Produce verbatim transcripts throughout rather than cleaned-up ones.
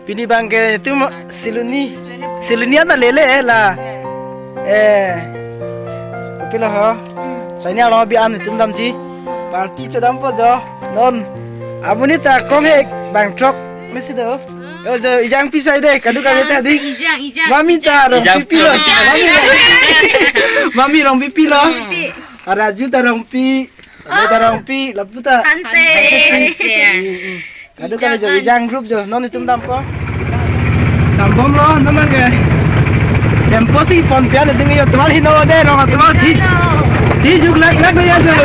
Pini abangke itum Siloni, Siloni anta lele la. Eh. Kopilo ho? Saini arong abi an itum damji. Party chodampo jo. Non. Amonit ta kong hek bang throk mesi do. Yo jo ejang pi sai de, kadokave ta dei. Ejang, ejang, Mami ta ejang. Rongpipi lo. Ejang. Mami Rongpipi. Mami Rongpipi lo. Rongpipi. Araju ta Rongpi. Ada ta Rongpi, lapu ta. Hanse. Hanse. Kadokave jo, ejang group jo, non itum dampo. Dambomlo, non ke. Tempo si pon pian itum yo, tuan hino de, rong tuan ji. Ji juk lak lak ya jo.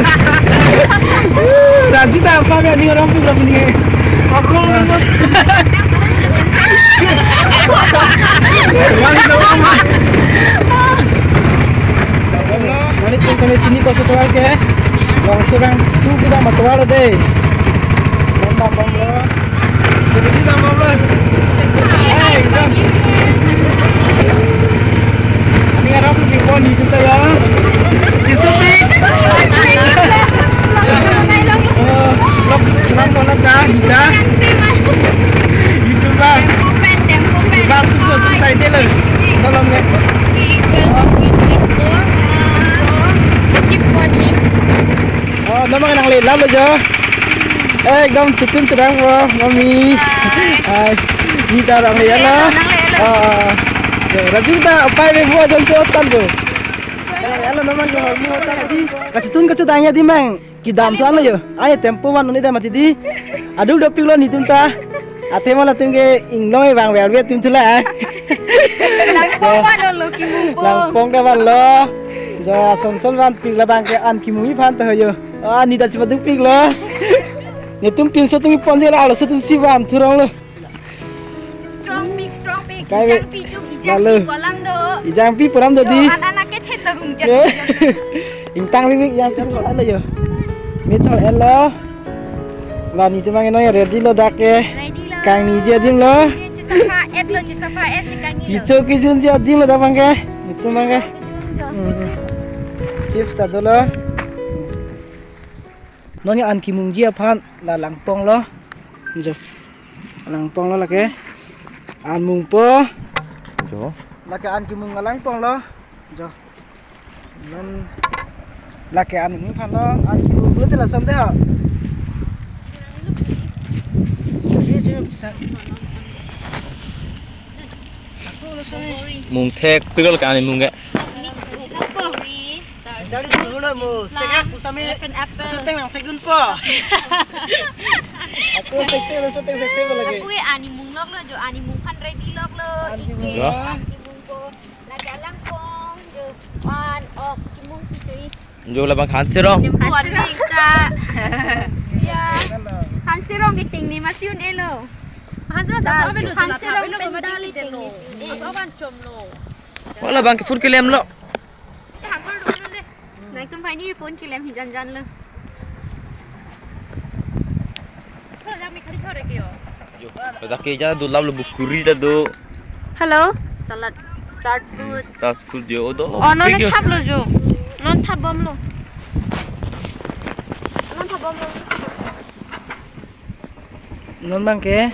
Raju ta apa ke ni Rongpi lo ni. Aku. Mane pun sampai sini kau sekolah ke. Langsung kan tu kita matual deh. Lomba bomlo. Sedikit tambah bomlo. Hai, bang. Ini arap di pon di kita ya. Distupi. Oh, lok senang banget dah, kita. Itu bang. Bang susu tu saya dulu. Tolong ya. Oh, nama nang le lam aja. Eh, ekdom chutun chudang po, Mami. Hai. Ni ta nang le lo. Nang le lo. Ah. Yo, Raju ta apai be buat jam so tan po. Nang le lo nama ke hormu tan ji. Kachutun kachudang ya di mang. Kedam thuan lo yo. Ai tempo van noni dam mati dei. Aduk dopiklo netum ta. Athe ma latum ke inglong e bang vel vet tum thula. Langpong vanlo kemung pong. Langpong ta vanlo. Jo ason son vanpik la abangke an kemung iphan ta ho yo. Ah, ne ta chepadukpiklo. Netum pinso atum ipon je la arloso atum si van thurong lo. Strong pik, strong pik. Kai be. Ejang pi tum, ejang lalu. Pi kolang do. Ejang pi kolang do dei. Yo, anak-anak ke thet lagung jat. Ingtang bi bi ejang pi kolang lo yo. Mi thol el lo. La netum abang no ready lo dak ke. Ready lo. Kangni ji adim lo. Chusapha et lo, chusapha et si kangni lo. Icho kijun ji adim lo dak abangke. Netum abangke. Kijun lo. Hmm. Chips ta dolo. Non ke an kemungji aphan la langpong lo. Jo. Langpong lo lake. An mungpo. Jo. Lake an kemung langpong lo. Jo. Non lake an mung aphan lo. An kemung lo te lason te ha. Mung thekpik lo lake an mung ke. Jari dulu mo, sek ak pusami. Eleven apple. Seteng nang segun po. Aku sek sek, seteng sek sek lagi. Aku ani mung lok lo jo, ani mung aphan ready lok lo. Ani mung. Ike, jo. Ani mung ko. Lake langpong jo. An ok kemung si chui. Jo labang hanserong. Hanserong ta. Ya. Hanserong ke ting ni masi un-e lo. Hanserong sa sa lo. Hanserong pendal ting ni si. Aso avan chom lo. Wala abangke phone kelem lo. Nangtum phaini phone kelem hi jan jan lo. Dak ke ja dulap lo bukuri ta do. Hello. Salad, start fruit. Start fruit yo do. Oh, non thap lo jo. Non thap bom lo. Non thap bom lo. Non abangke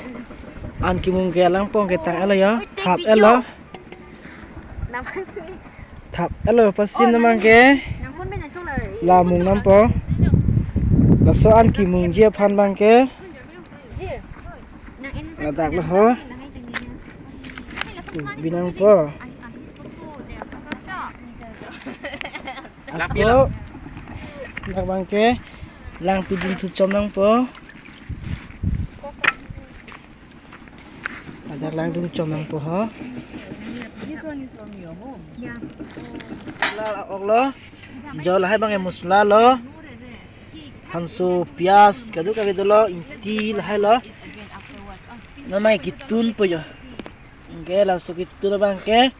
an kemung ke langpong ke tang el lo ya. Thap el lo. Thap el lo pasin abangke. La mung nampo. Laso an kemungji aphan abangke. Ladak lo ho. Binangpo. Ako. Dak abangke. Langpi dun thu chom nangpo. Ladak langdun chom nangpo ho. La ok lo. Jo lahai abangke masala lo. Hanso, piyaj, kadokave dolo, ingti lahai lo. Non abangke ketunpo jo. Anke laso ketun abangke.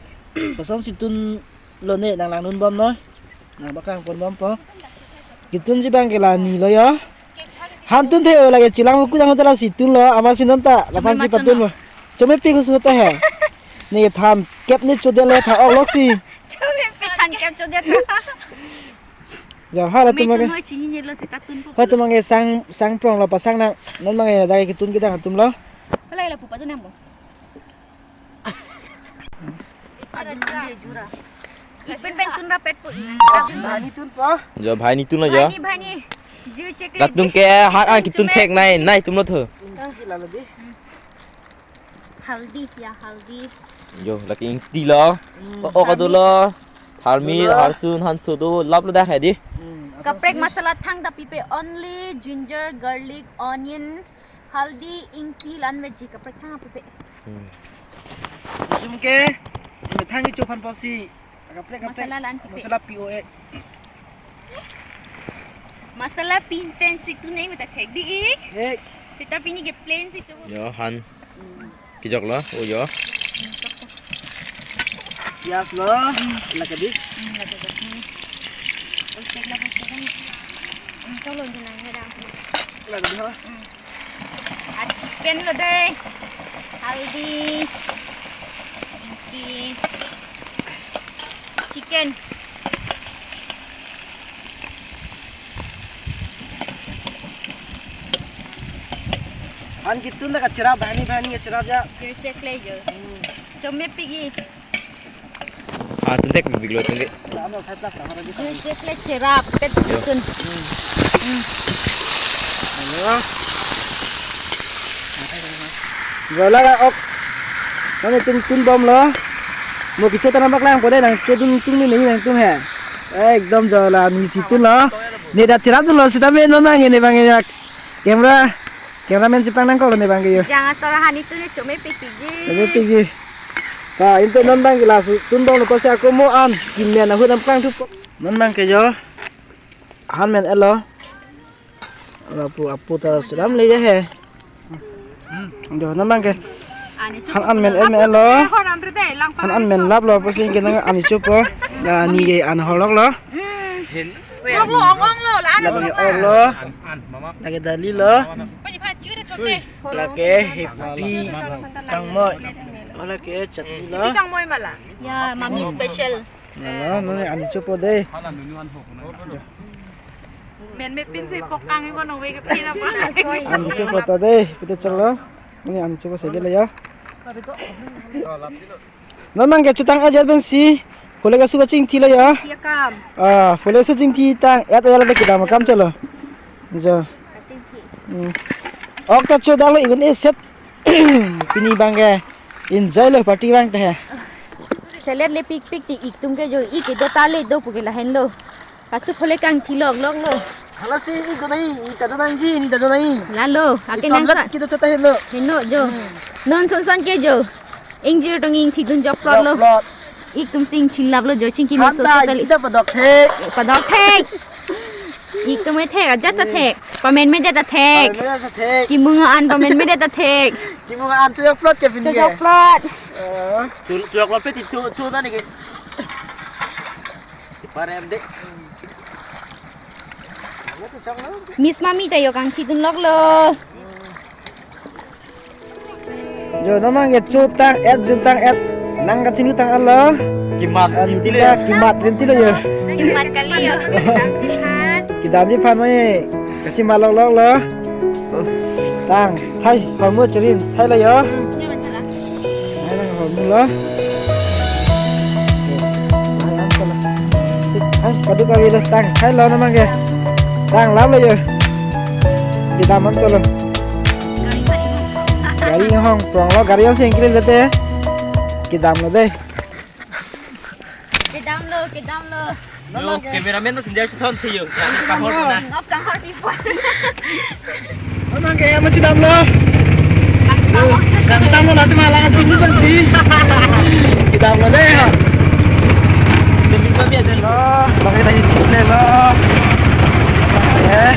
Kosonsi tun lo ne nang langdun bom noi. Nang bakang pon bompo. Ketunji abangke la ni lo yo. Han tun the o lake chelang buku jang hotel si tun lo ama si non ta. Laphan si patun mo. Chome pi kusu ta he. Ne than kep ne chodele tha ok lok si. Chome pi than kep chodele tha. Ja ha latum abangke. Chome chome chini ne lo si ta tun po. Latum abangke sang sang prong lo pasang nang. Non abangke dak ketun kedang atum lo. Hala la pupa tu nang bo. Ipen pen tun rapet po. Bhai ni tun po. Jo, bhai ni tun lo jo. Bhai ni, bhai ni. Ju check le. Latum ke hat an kitun thek nai, nai tum lo tho. Kita lalo di. Haldi, ya, haldi. Jo, lake ingti lo. Hmm. O, o, kado lo. Harmi, Dolo. Harsun, Hanso do, lap lo dak hai di. Hmm, Kaprek masala thangta pipe, only ginger, garlic, onion, haldi, ingti, lan veji kaprek thang pipe. Hmm. Sum ke, methang kecho aphan pusi, kaprek, kaprek. Masala lan pipe. Masala P O A. Masala pin pen si tu nai mata thek di ik. Hek. Seta pini ke plain si chobo. Jo, han. Hmm. Kijok lo, o jo. Pias lo, lake di. Hmm, lake di. Hmm. Oi, tek la, oi, tek la. Hmm, tolo di nang, ya, dang. Lake di, ha? Hmm. Ah, chicken lo dei. Haldi. Ingti. Chicken. Han kitun ta kacherap, bhai ni, bhai ni kacherap ja. Jui check le jo. Hmm. Chome pigi. Ah, tun thek biglo tun de. Jui check le cherap, pet Jo. Tun. Hmm. Hello. Jola ok. Nang tun tun bom lo. Mo kicho tanam paklang pode nang cho dun tung ni nang tung he. Ekdom jola ni si tun lo. Ne da cherap dun lo sita me non nang ne bang ya. Camera, cameraman si pang nang ko ne bang ke yo. Jang asor han itu ne chome pik piji. Chome pik ji. Ta inte non bang ke lasu tun bom lo ko si ako mo an. Kim ne na hu dam pang tu. Non bang ke jo. Han men elo. Lapu apu ta selam le je he. Hmm. Jo, non bang ke. Ani Han an men el men elo. Hor amri de, lang Han an men lap lo, pusi ke nang ani chopo. La ni ke an holok lo. Hmm. Chok lo, ong ong lo, la ana Lagi chok la. Or lo. An, an, mama. Lagi dali lo. Pani pha chu de chok de. Lagi happy. Tang moi. Lagi chatni lo. Tang moi mala. Ya, mami special. Nalo, nani ani chopo dei. Men me pin si pokang ibo nong wege pin apa? Ani chopo ta dei, kita chalo. Nani ani chopo saja lah ya. Non bang ke chotang aja bang si. Phule kasu kachingthi lo ya. Siya kam. Ah, phule su chingthi tang. Ya ta ya la kita makam chalo. Jo. Kachingthi. Hmm. Ok ta chodang lo igun eset. Pini bang ke enjoy lo party bang te. Salad le pik pik ti ik tum ke jo ik ke do ta le do pu ke lahenlo. Kasu phule kangthi lok lok lo. Hala si ik do nai, ik ta do nai ji, ni ta do nai. Lalo, ake Isom nang lat sa. Kita chota helo. Heno jo. Non son son ke jo. Ingjir tong ingthi dun jok plot lo. Jok plot. Ik tum si ingthi lap lo jo chingki me so Handa, so tali. Kita padok thek. Padok thek. Ik tum e thek, ajat ta thek. Pamen me det ta thek. Pamen me det ta thek. Kimung an pamen me det ta thek. Kimung an chojok plot ke pin ke. Chojok plot. Eh. Chu, chojok plot pe ti chu, chu ta ni ke. Parem de. Miss Mami ta yo kangthi dun lok lo. Jo, non bang ke chotang et, chotang et. Nang kachinglu tang alo. Kimat Ani rinti le. Kita kimat rinti lo jo. Kimat kali yo. Kedamji aphan. Kedamji aphan mai. Kachimat lok lok lo. Tang, thai, hormu cherim, thai lo jo. Thai lo hormu lo. Ai, kadu kave lo, tang, thai lo non bang ke. Tang, lap lo jo. Kedam an chalo. Gari hong prong lo, gari hong sing kiri lete. Kedam lo dei. Kedam lo, kedam lo. Yo, cameraman ta sendal chithon the yo. Kahor na. Ngok kanghor pi pon. Non bang ke ama chedam lo. Kangsam. Kangsam lo, lati malang chulu kan si. Kedam lo dei ha. Demi kami ada. Lo, bang ke tadi chit le lo. Eh.